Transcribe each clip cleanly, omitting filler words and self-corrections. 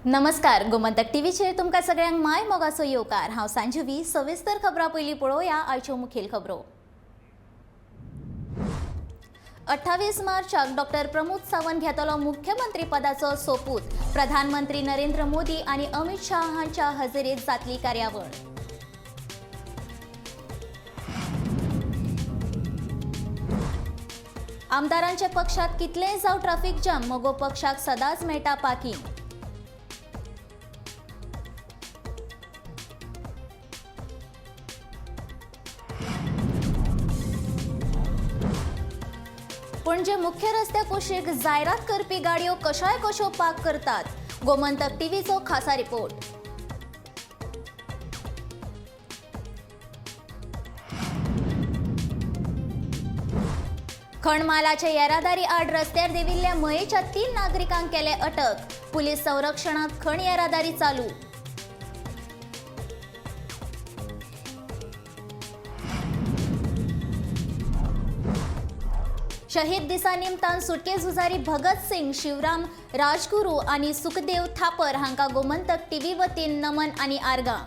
नमस्कार, गोमंतक टीव्हीचेर तुमकां सगळ्यांक माय मोगाचो येवकार. हांव सांजवी. सविस्तर खबरां पयलीं पळोवया आयच्यो मुखेल खबरो. 28 मार्चाक डॉक्टर प्रमोद सावंत घेतलो मुख्यमंत्री पदाचो सोपूत. प्रधानमंत्री नरेंद्र मोदी आनी अमित शाह हांच्या हजेरीत जातली कार्यावळ. आमदारांच्या पक्षात कितलेंय जावं ट्राफिक जाम, मगो पक्षाक सदांच मेळटा पार्किंग. पणजे मुख्य रस्त्या कुशीक जायरात करपी गाडयो कशाय कश्यो पार्क करतात. गोमंतक टीव्हीचो खासा रिपोर्ट. खणमालाच्या येरादारी आड रस्त्यार देविल्ल्या मयेच्या 3 नागरिकांक केले अटक. पुलीस संरक्षणात खण येरादारी चालू. शहीद दिसा निमतान सुटके झुजारी भगत सिंग, शिवराम राजगुरू आनी सुखदेव थापर हांकां गोमंतक टीव्ही वतीन नमन आनी आर्गां.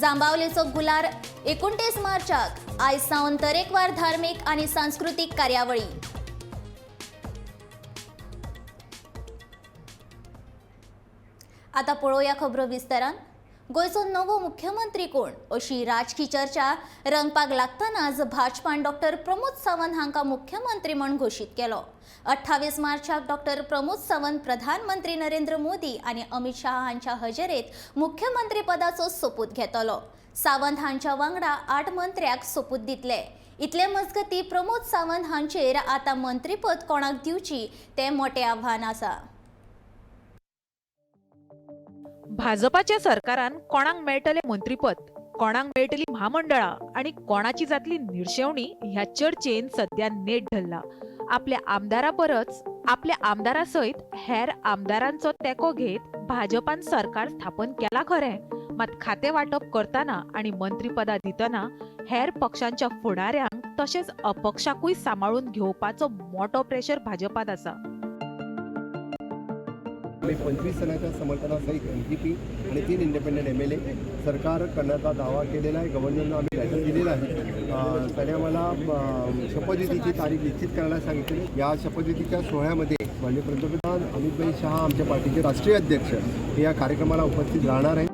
जांबावलेचो गुलार 29 मार्चाक. आयज सावन तरेकवार धार्मीक आनी सांस्कृतीक कार्यावळी. आता पळोवया खबरो विस्तारान. गोंयचो नवो मुख्यमंत्री कोण अशी राजकी चर्चा रंगपाक लागतनाच भाजपान डॉक्टर प्रमोद सावंत हांकां मुख्यमंत्री म्हूण घोशीत केलो. 28 मार्चाक डॉक्टर प्रमोद सावंत प्रधानमंत्री नरेंद्र मोदी आनी अमित शाह हांच्या हजेरेत मुख्यमंत्री पदाचो सोपूत घेतलो. सावंत हांच्या वांगडा 8 मंत्र्याक सोपूत दितले. इतले मजगती प्रमोद सावंत हांचेर आतां मंत्रीपद कोणाक दिवची तें मोटें आव्हान आसा. भाजपाच्या सरकारान कोणाक मेळटलें मंत्रीपद, कोणाक मेळटली म्हामंडळां आनी कोणाची जातली निर्शेवणी ह्या चर्चेन सध्या नेट धरला. आपल्या आमदारा परस आपल्या आमदारा सयत हेर आमदारांचो तेंको घेत भाजपान सरकार स्थापन केला खरें, मात खातें वांटप करतना आनी मंत्रीपदां दितना हेर पक्षांच्या फुडाऱ्यांक तशेंच अपक्षाकूय सांबाळून घेवपाचो मोटो प्रेशर भाजपांत आसा. आम्ही 25 जणांच्या समर्थनासहित MGP आणि 3 इंडिपेंडंट MLA सरकार करण्याचा दावा केलेला आहे. गव्हर्नरना आम्ही लेटर दिलेला आहे. त्याने आम्हाला शपथविधीची तारीख निश्चित करायला सांगितली. या शपथविधीच्या सोहळ्यामध्ये माननीय पंतप्रधान अमितभाई शहा, आमच्या पार्टीचे राष्ट्रीय अध्यक्ष, हे या कार्यक्रमाला उपस्थित राहणार आहेत.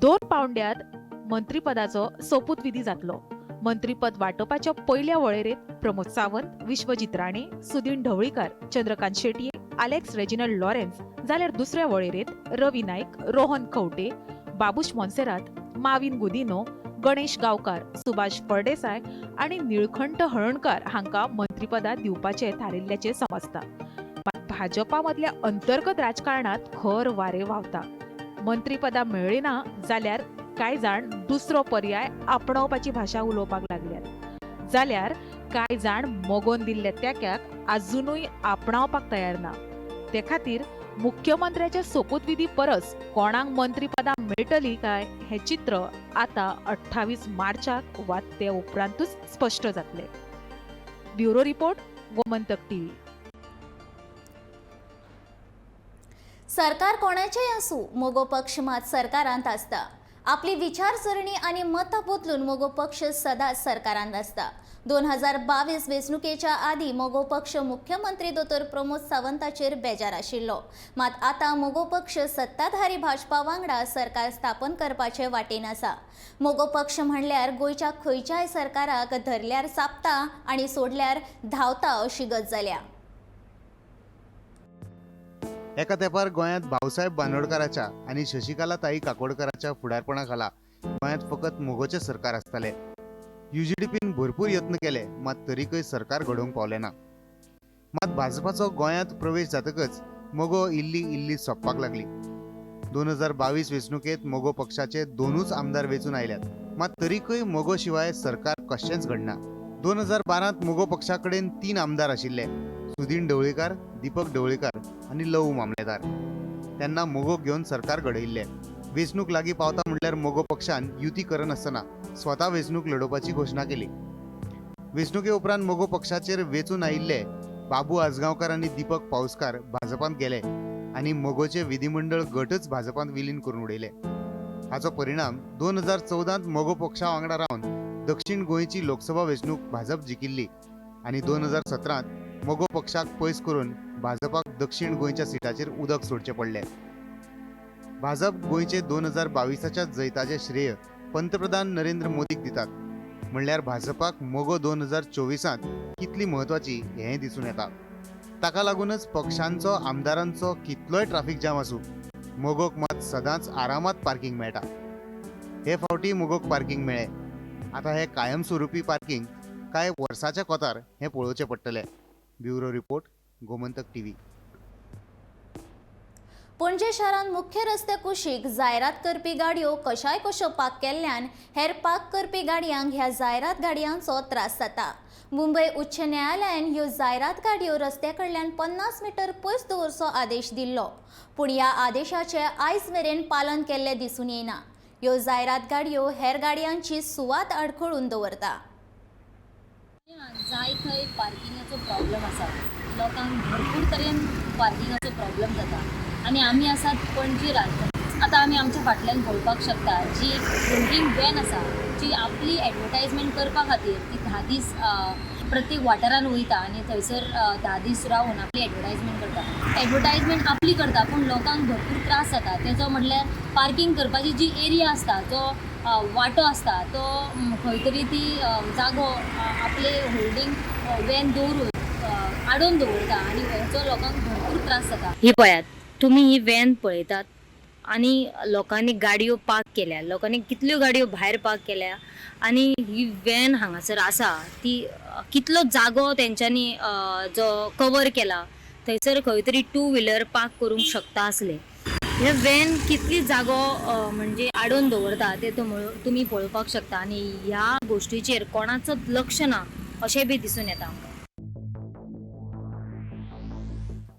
2 पावंड्यात मंत्रीपदाचो सोपूतविधी जातलो. मंत्रीपद वांटपाच्या पयल्या वळेरेंत प्रमोद सावंत, विश्वजीत राणे, सुदीन ढवळीकार, चंद्रकांत शेटये, आलेक्स रेजिनल्ड लॉरेन्स, जाल्यार दुसऱ्या वळेरेंत रवी नायक, रोहन खंवटे, बाबूश मोन्सेरात, माविन गुदिनो, गणेश गांवकार, सुभाष फळदेसाय आनी निळखंठ हळणकार हांकां मंत्रीपदां दिवपाचें थारिल्ल्याचें समजता. भाजपा मदल्या अंतर्गत राजकारणांत खर वारें व्हांवता. मंत्रीपदां मेळ्ळीं ना जाल्यार कांय जाण दुसरो पर्याय आपणावपाची भाशा उलोवपाक लागल्यात, जाल्यार कांय जाण मगोन दिल्ल्या तेंक्याक आजुनूय आपणावपाक तयार ना. ते खातीर मुख्यमंत्र्याच्या सोपूतविधी परस कोणाक मंत्रीपदां मेळटली काय हें चित्र आतां 28 मार्चाक वा ते उपरांतूच स्पश्ट जातलें. Bureau report, Gomantak TV. सरकार कोणाचेय आसूं, मगो पक्ष मात सरकारांत आसता. आपली विचारसरणी आनी मतां बदलून मगो पक्ष सदांच सरकारांत आसता. 2022 वेंचणुकेच्या आदीं मगो पक्ष मुख्यमंत्री दोतोर प्रमोद सावंताचेर बेजार आशिल्लो. मात आतां मगो पक्ष सत्ताधारी भाजपा वांगडा सरकार स्थापन करपाचे वाटेन आसा. मगो पक्ष म्हणल्यार गोंयच्या खंयच्याय सरकाराक धरल्यार चाबता आनी सोडल्यार धांवता अशी गत जाल्या. एका तेंपार गोंयांत भाऊसाहेब बांदोडकाराच्या आनी शशिकला ताई काकोडकाराच्या फुडारपणा खाला गोंयांत फकत मोगोचें सरकार आसतालें. UGDPन भरपूर यत्न केले, मात तरीकय सरकार घडोवंक पावलें ना. मात भाजपाचो गोंयांत प्रवेश जातकच मगो इल्ली इल्ली सोंपपाक लागली. 2022 वेंचणुकेंत मगो पक्षाचे 2 आमदार वेंचून आयल्यात, मात तरीकय मगो शिवाय सरकार कशेंच घडना. 2012 मगो पक्षा कडेन 3 आमदार आशिल्ले, सुदीन ढवळीकार, दीपक ढवळीकार आनी लवू मामलेदार. तेन्ना मगो घेवन सरकार घडयिल्लें. वेंचणूक लागीं पावता म्हणल्यार मगो पक्षान युती करनासतना स्वता वेंचणूक लडोवपाची घोशणा केली. वेंचणुके उपरांत मगो पक्षाचेर वेंचून आयिल्ले बाबू आजगांवकार आनी दीपक पावसकार भाजपांत गेले आनी मगोचे विधिमंडळ गटच भाजपांत विलीन करून उडयले. हाचो परिणाम 2014 मगो पक्षा वांगडा रावन दक्षिण गोंयची लोकसभा वेंचणूक भाजप जिखिल्ली आनी 2017 मगो पक्षाक पयस करून भाजपाक दक्षिण गोंयच्या सिटाचेर उदक सोडचें पडलें. भाजप गोंयचे 2022 जैताचें श्रेय पंतप्रधान नरेंद्र मोदीक दितात. म्हणल्यार भाजपाक मगो 2024 कितली म्हत्वाची हें दिसून येता. ताका लागूनच पक्षांचो आमदारांचो कितलोय ट्राफिक जाम आसूं, मगोक मात सदांच आरामात पार्किंग मेळटा. हे फावटी मगोक पार्किंग मेळ्ळें. आतां हें कायमस्वरुपी पार्किंग कांय वर्साच्या कोतार हें पळोवचें पडटलें. Bureau report, Gomantak TV. Panaji शारांत मुख्य रस्त्या कुशीक जायरात करपी गाडयो कशाय कश्यो पार्क केल्ल्यान हेर पार्क करपी गाडयांक ह्या जायरात गाडयांचो त्रास जाता. मुंबय उच्च न्यायालयान ह्यो जायरात गाडयो रस्त्या कडल्यान 50 मिटर पयस दवरचो आदेश दिल्लो, पूण ह्या आदेशाचें आयज मेरेन पालन केल्लें दिसून येना. ह्यो जायरात गाडयो हेर गाडयांची सुवात आडखळून दवरता. जाय थंय पार्किंगाचो प्रॉब्लम आसा. लोकांक भरपूर तरेन पार्किंगाचो प्रॉब्लम जाता आनी आमी आसात पणजे राजधानी. आतां आमी आमच्या फाटल्यान पळोवपाक शकता जी होल्डिंग व्हॅन आसा जी आपली एडवर्टायजमेंट करपा खातीर ती 10 दीस प्रत्येक वाठारान वयता आनी थंयसर 10 दीस रावन आपली एडवर्टायजमेंट करता. एडवर्टायजमेंट आपली करता पूण लोकांक भरपूर त्रास जाता. तेजो म्हटल्यार पार्किंग करपाची जी एरिया आसता, जो वांटो आसता तो खंय तरी ती जागो आपले होल्डिंग व्हॅन दवरून आडोवन दवरता आनी हेचो लोकांक भरपूर त्रास जाता. ही पळयात तुमी ही व्हॅन पळयतात आनी लोकांनी गाडयो पार्क केल्या, लोकांनी कितल्यो गाडयो भायर पार्क केल्या आनी ही व्हॅन हांगासर आसा ती कितलो जागो तेंच्यांनी जो कवर केला थंयसर खंय तरी टू व्हिलर पार्क करूंक शकता आसले. हे व्हॅन कितली जागो म्हणजे आडोवन दवरता ते तुमी पळोवपाक शकता आनी ह्या गोश्टीचेर कोणाचोच लक्ष ना अशें बी दिसून येता आमकां.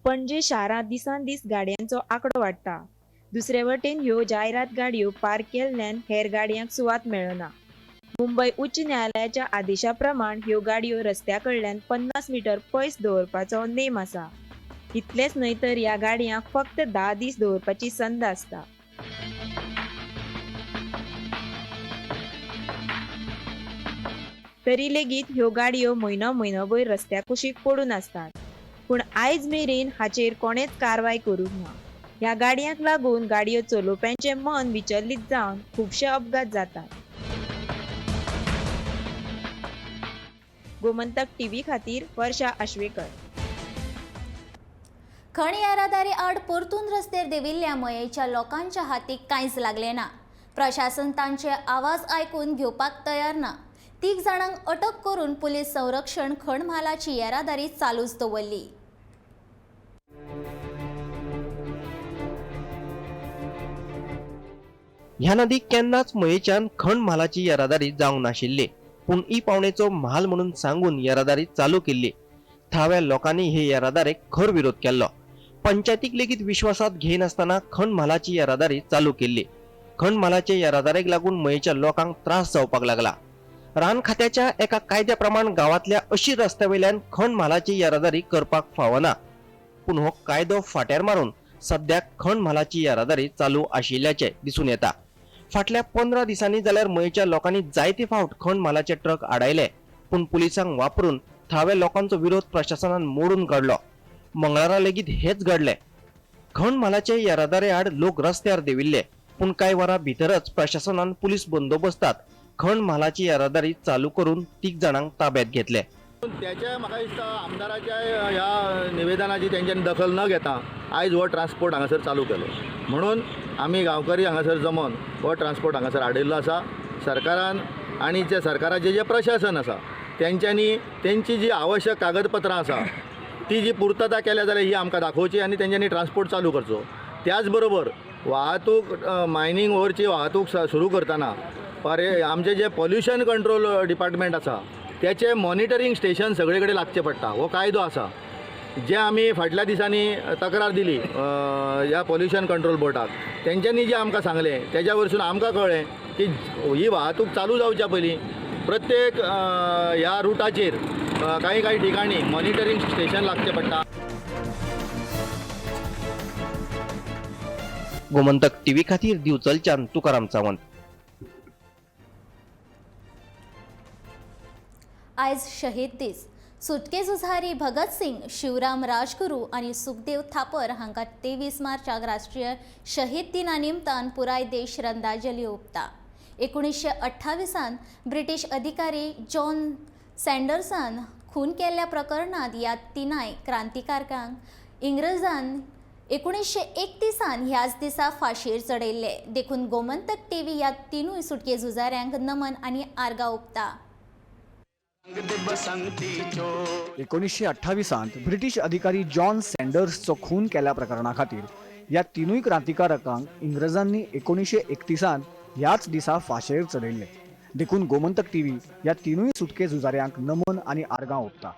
पणजे शारांत दिसान दीस गाडयांचो आंकडो वाडटा. दुसरे वटेन ह्यो जायरात गाडयो पार्क केल्ल्यान हेर गाडयांक सुवात मेळना. मुंबय उच्च न्यायालयाच्या आदेशा प्रमाण ह्यो गाडयो रस्त्या कडल्यान 50 मिटर पयस दवरपाचो नेम आसा. इतलेंच न्हय तर ह्या गाडयांक फक्त 10 दीस दवरपाची संद आसता. तरी लेगीत ह्यो गाडयो म्हयनो म्हयनोभर रस्त्या कुशीक पडून आसतात. पूण आयज मेरेन हाचेर कोणेच कारवाय करूंक ना. ह्या गाडयांक लागून गाडयो चलोवप्यांचें मन विचलित जावन खुबशे अपघात जातात. गोमंतक टीव्ही खातीर वर्षा आश्वेकर. खण येरादारी आड परतून रस्त्यार देंविल्ल्या मयेच्या लोकांच्या हातीक कांयच लागलें ना. प्रशासन तांचे आवाज आयकून घेवपाक तयार ना. 3 जाणांक अटक करून पुलीस संरक्षण खण म्हालाची येरादारी चालूच दवरली. ह्या नदीक केन्नाच मयेच्यान खण म्हालाची येरादारी जावंक नाशिल्ली, पूण ई पावणेचो म्हाल म्हणून सांगून येरादारी चालू केल्ली. थळाव्या लोकांनी हे येरादारेक खर विरोध केल्लो. पंचायतीक लेगीत विश्वासात घेयनासतना खण म्हालाची येरादारी चालू केल्ली. खण म्हालाचे येरादारेक लागून मयेच्या लोकांक त्रास जावपाक लागला. रान खात्याच्या एका कायद्या प्रमाण गांवांतल्या अशी रस्त्या वयल्यान खण म्हालाची येरादारी करपाक फावना, पूण हो कायदो फाट्यार मारून सद्याक खण म्हालाची येरादारी चालू आशिल्ल्याचें दिसून येता. फाटल्या 15 दिसांनी जाल्यार मयेच्या लोकांनी जायते फावट खण म्हालाचे ट्रक आडायले, पूण पुलिसांक वापरून थळाव्या लोकांचो विरोध प्रशासनान मोडून काडलो. मंगळारा लेगीत हेच घडले. खण म्हालाचे येरादारी आड लोक रस्त्यार देंविल्ले, पूण कांय वरां भितरच प्रशासनान पुलीस बंदोबस्तात खण म्हालाची येरादारी चालू करून 3 जाणांक ताब्यात घेतले. त्याच्या म्हाका दिसता आमदाराच्या ह्या निवेदनाची तेंच्यांनी दखल न घेता आयज हो ट्रान्सपोर्ट हांगासर चालू केलो. म्हणून आमी गांवकरी हांगासर जमोन हो ट्रान्सपोर्ट हांगासर हाडिल्लो आसा. सरकारान आनी जे सरकाराचें जें प्रशासन आसा तेंच्यांनी तेंची जी आवश्यक कागदपत्रां आसा ती जी पुर्तता केल्या जाल्यार ही आमकां दाखोवची आनी तेंच्यांनी ट्रान्सपोर्ट चालू करचो. त्याच बरोबर वाहतूक मायनींग ओवरची वाहतूक सुरू करतना आमचें जें पॉल्युशन कंट्रोल डिपार्टमेंट आसा त्याचें मॉनिटरींग स्टेशन सगळे कडेन लागचें पडटा. हो कायदो आसा. जे आमी फाटल्या दिसांनी तक्रार दिली ह्या पॉल्युशन कंट्रोल बोर्डाक, तेंच्यांनी जें आमकां सांगलें तेज्या वरसून आमकां कळ्ळें की ही वाहतूक चालू जावच्या पयलीं प्रत्येक ह्या रुटाचेर कांय कांय ठिकाणी मॉनिटरींग स्टेशन लागचें पडटा. गोमंतक टीव्ही खातीर दिवचलच्यान तुकाराम सावंत. आयज शहीद दीस. सुटके झुजारी भगत सिंग, शिवराम राजगुरू आनी सुखदेव थापर हांकां 23 मार्चाक राष्ट्रीय शहीद दिना निमतान पुराय देश श्रद्धांजली ओंपता. 1928 ब्रिटीश अधिकारी जॉन सँडर्सान खून केल्ल्या प्रकरणांत ह्या तिनाय क्रांतिकारकांक इंग्रजान 1931 ह्याच दिसा फांशीर चडयल्ले. देखून गोमंतक टीव्ही ह्या तिनूय सुटके झुजाऱ्यांक नमन आनी आर्गां ओंपता. 1928 ब्रिटीश अधिकारी जॉन सँडर्सचो खून केल्या प्रकरणा खातीर ह्या तिनूय क्रांतिकारकांक इंग्रजांनी 1931 ह्याच दिसा फांशेर चडयल्ले. देखून गोमंतक टीव्ही ह्या तिनूय सुटके झुजाऱ्यांक नमन आनी आर्गां ओंपता.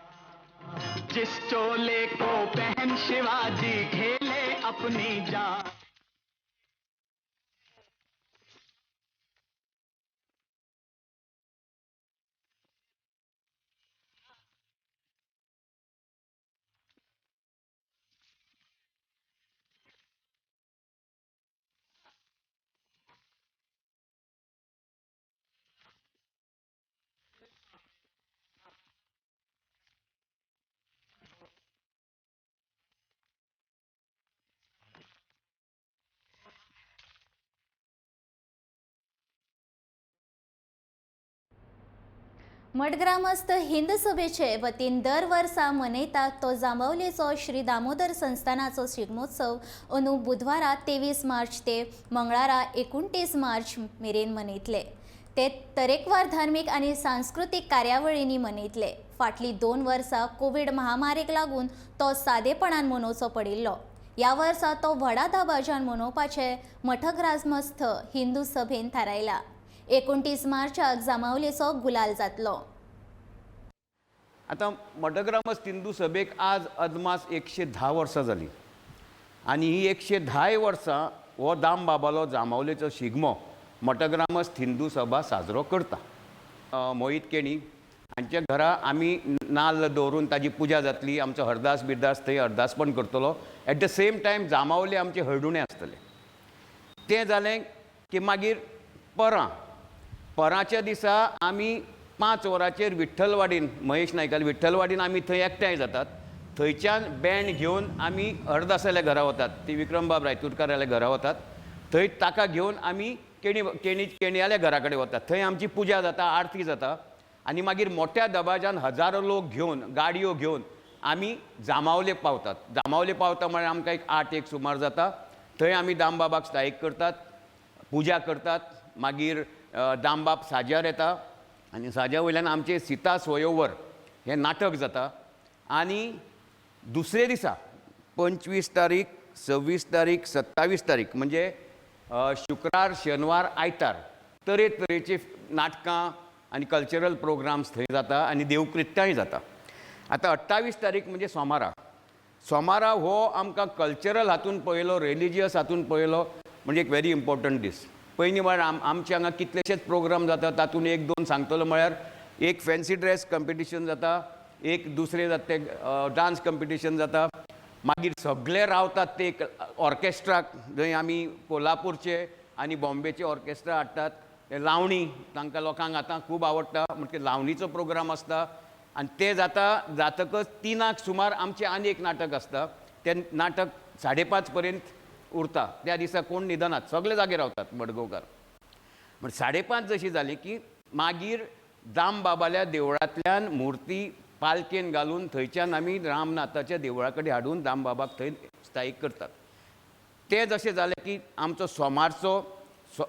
जिस चोले को पहन शिवाजी खेले अपनी जान. मडग्रामस्थ हिंद सभेचे वतीन दर वर्सा मनयतात तो जांबावलेचो श्री दामोदर संस्थानाचो शिगमोत्सव अंदू बुधवारा 23 मार्च ते मंगळारा 29 मार्च मेरेन मनयतले. ते तरेकवार धार्मीक आनी सांस्कृतीक कार्यावळींनी मनयतले. फाटलीं 2 वर्सां कोवीड महामारीक लागून तो सादेपणान मनोवचो पडिल्लो. ह्या वर्सा तो व्हडा दबाज्यान मनोवपाचें मठग्रामस्थ हिंदू सभेन थारायला. 29 मार्चाक जांबावलेचो गुलाल जातलो. आतां मठग्रामस्थ हिंदू सभेक आज अदमास 110 वर्सां जालीं आनी ही 110 वर्सां हो दामबाबालो जांबावलेचो शिगमो मठग्रामस्थ हिंदू सभा साजरो करता. मोहीत केणी हांच्या घरा आमी नाल्ल दवरून ताजी पुजा जातली. आमचो हरदास बिरदास थंय हरदासपण करतलो. At the same time Jambavali आमचे हळदुणें आसतलें. तें जालें की मागीर परां पराच्या दिसा आमी 5 वरांचेर विठ्ठलवाडीन महेश नायकाल विठ्ठलवाडीन आमी थंय एकठांय जातात. थंयच्यान बँड घेवन आमी हरदासाल्या घरा वतात, ती विक्रमबाब रायतुरकाराल्या घरा वतात. थंय ताका घेवन आमी केणी केणी केणयाल्या घरा कडेन वतात. थंय आमची पुजा जाता, आरती जाता आनी मागीर मोठ्या दबाज्यान हजारो लोक घेवन गाडयो घेवन आमी जांबावले पावतात. जांबावले पावता म्हळ्यार आमकां एक 8 एक सुमार जाता. थंय आमी दामबाबाक स्थायीक करतात, पुजा करतात. मागीर दामबाब साज्यार येता आनी साज्या वयल्यान आमचें सीता स्वयंवर हें नाटक जाता. आनी दुसरे दिसा 25 तारीख, 26 तारीख, 27 तारीख म्हणजे शुक्रार, शेनवार, आयतार तरेतरेची नाटकां आनी कल्चरल प्रोग्राम्स थंय जाता आनी देवकृत्यांय जाता. आतां 28 तारीख म्हणजे सोमारा. सोमारा हो आमकां कल्चरल हातून पळयलो, रिलिजियस हातून पळयलो म्हणजे एक व्हेरी इम्पॉर्टंट दीस. पयलीं म्हळ्यार आमचे हांगा कितलेशेच प्रोग्राम जाता. तातूंत 1-2 सांगतलो म्हळ्यार एक फॅन्सी ड्रेस कंपिटिशन जाता, एक दुसरें जाता तें डांस कंपिटिशन जाता. मागीर सगळे रावतात ते एक ऑर्केस्ट्राक, जंय आमी कोल्हापूरचे आनी बॉम्बेचे ऑर्केस्ट्रा हाडटात. ते लावणी तांकां लोकांक आतां खूब आवडटा म्हणटकीर लावणीचो प्रोग्राम आसता. आनी तें जाता जातकच 3 सुमार आमचें आनी एक नाटक आसता. तें नाटक 5:30 पर्यंत उरता. त्या दिसा कोण न्हिदनात, सगळे जागे रावतात मडगांवकार. म्हण 5:30 जशी जाली की मागीर दामबाबाल्या देवळांतल्यान मुर्ती पालकेन घालून थंयच्यान आमी रामनाथाच्या देवळा कडेन हाडून दामबाबाक थंय स्थायीक करतात. तें जशें जालें की आमचो सोमारचो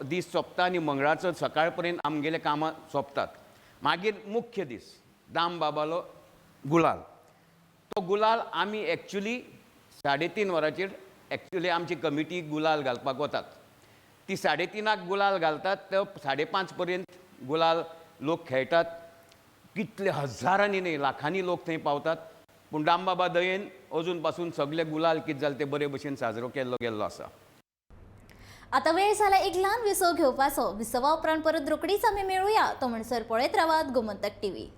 दीस सोंपता आनी मंगळारचो सकाळ पर्यंत आमगेले कामां सोंपतात. मागीर मुख्य दीस दामबाबालो गुलाल. तो गुलाल आमी एक्चुली 3:30 वरांचेर एक्चुली आमची कमिटी गुलाल घालपाक वतात. ती 3:30 गुलाल घालतात. तो 5:30 पर्यंत गुलाल लोक खेळटात. कितले हजारांनी न्ही लाखांनी लोक थंय पावतात. पूण दामबाबा दयेन अजून पासून सगळे गुलाल कितें जालें ते बरे भशेन साजरो केल्लो गेल्लो आसा. आता वेळ झाला एक ल्हान विसव घेवपाचो. विसवा उपरांत परत रोकडीच आमी मेळुया. तो म्हणसर पळयत रावात गोमंतक टीव्ही.